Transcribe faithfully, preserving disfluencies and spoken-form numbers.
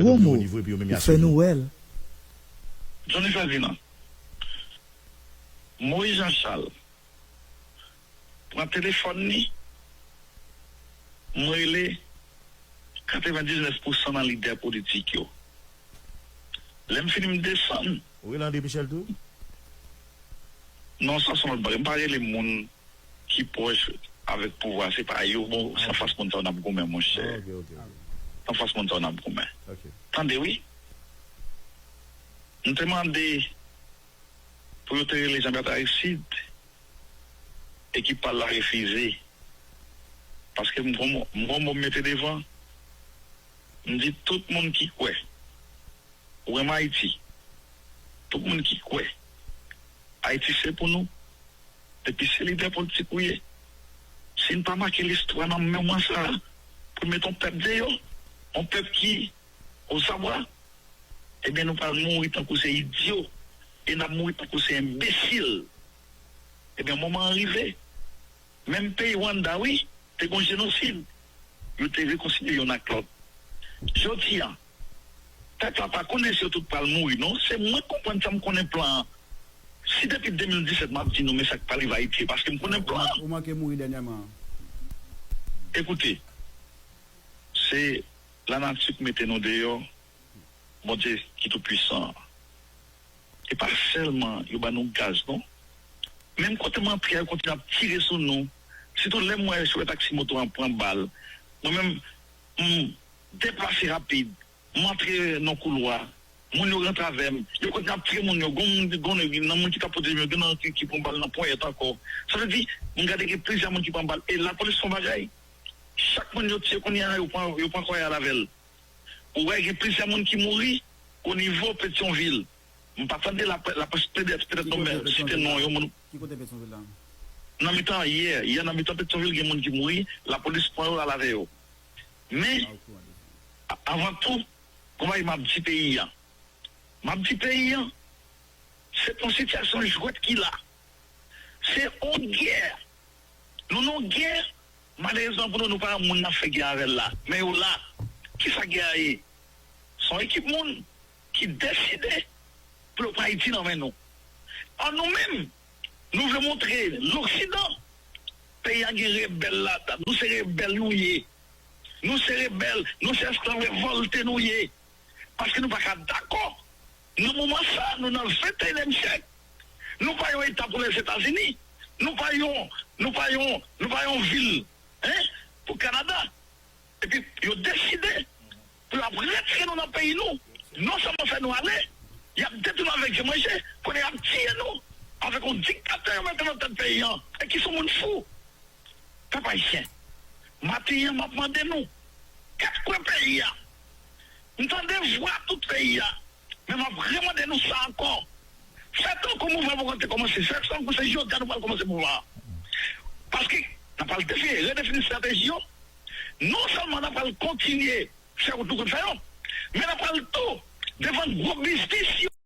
Gwo mo, ou fè nou wè l. Johnny Ferdinand, Moïse Jean Charles pran telefòn li, m rele katrevendiznèf pousan nan lidè politik yo. Lè m fini, m desann. Ou rele André Michel tou? Non, sa se yon lòt bagay. M pa rele moun ki pwòch avèk pouvwa, se pa yo. Bon, se anfas moun sa yo n ap goumen, monchè. Se anfas moun sa yo n ap goumen. Tande, wi. M te mande pou yo te rele Jean Bertrand Aristide, ekip pa l la refize. Paske m gon mo, m gon mo m mete devan, m di tout moun ki kwè, ou renmen Ayiti, tout moun ki kwè Ayiti se pou nou, depi se lidè politik ou ye, si n pa make listwa nan moman sa a, pou n mete yon pèp deyò, yon pèp ki ozabwa, ebyen, nou pral mouri tankou se idyo, e n ap mouri tankou se enbesil. Ebyen, moman an rive. Menm peyi Rwanda, wi, te gon jenosid. Yo te rekonsilye youn ak lòt. Jodi a, pèp la pa konnen si yo tout pral mouri, non. Se mwen k konprann sa, m konnen plan an. Si depi de mil disèt m ap di nou, men sa k pa rive Ayiti, paske m konnen plan an. Ou manke mouri dènyèman. Ekoute, se lanati k mete nou deyò, Bondye ki tou pwisan an. E pa sèlman yo ba nou gaz, non. Menm kote m antre a, yo kontinye ap tire sou nou. Sitou lè m wè chofè taksi moto an pran bal. Mwen menm, m deplase rapid. M antre nan koulwa. Moun yo rantre avè m. Yo kontinye ap tire moun yo. Gon moun, gon nan moun ki t ap pwoteje m yo, gen nan ki, ki pran bal nan ponyèt ankò. Sa vle di, m gade gen plizyè moun ki pran bal. E lapolis fè yon bagay. Chak moun yo tiye kounye a, yo pran, yo pran kò y al avè l. Ou wè, gen plizyè moun ki mouri o nivo Petyonvil. M pa tande laprès, laprès petèt, petèt non, men site non yon moun. Ki kote Petyonvil la? Nan mitan yè, yè nan mitan Petyonvil, gen moun ki mouri, lapolis pran yo, al avè yo. Men, a- avan tou, konpayi m ap di peyi a. M ap di peyi a, se pa yon sitiyasyon jwèt ki la. Se yon gè. Nou nan yon gè, malerezman pou nou, nou pa wè moun n ap fè gè avè l la. Men yo la. Kisa gè a ye? Se yon ekip moun ki deside pou yo pran Ayiti nan men nou. An nou menm, nou vle montre Loksidan, peyi a gen rebèl ladan. Nou se rebèl nou ye. Nou se rebèl, nou se esklav revòlte nou ye. Paske nou pa ka dakò. Nan moman sa, nou nan venteyinyèm syèk. Nou pa yon eta pou Lèzetazini. Nou pa yon, nou pa yon, nou pa yon vil, en, pou Kanada. Epi yo deside pou y ap retire nou nan peyi nou. Non sèlman fè nou ale, y ap detwi nou avèk je manje, kounye a y ap tiye nou avèk yon diktatè yo mete nan tèt peyi an, e ki se yon moun fou. Pèp ayisyen, maten an, m ap mande nou, kèlkeswa peyi a, m tande vwa tout peyi a, men m ap remande nou sa ankò. Fè tankou mouvman poko te kòmanse, fè tankou se jodi a nou pral kòmanse mouvman an. Paske n ap pral defini, redefini estrateji yo. Non sèlman n ap pral kontinye fè wout nou konn fè yo, men n ap pral tou defann gwo biznis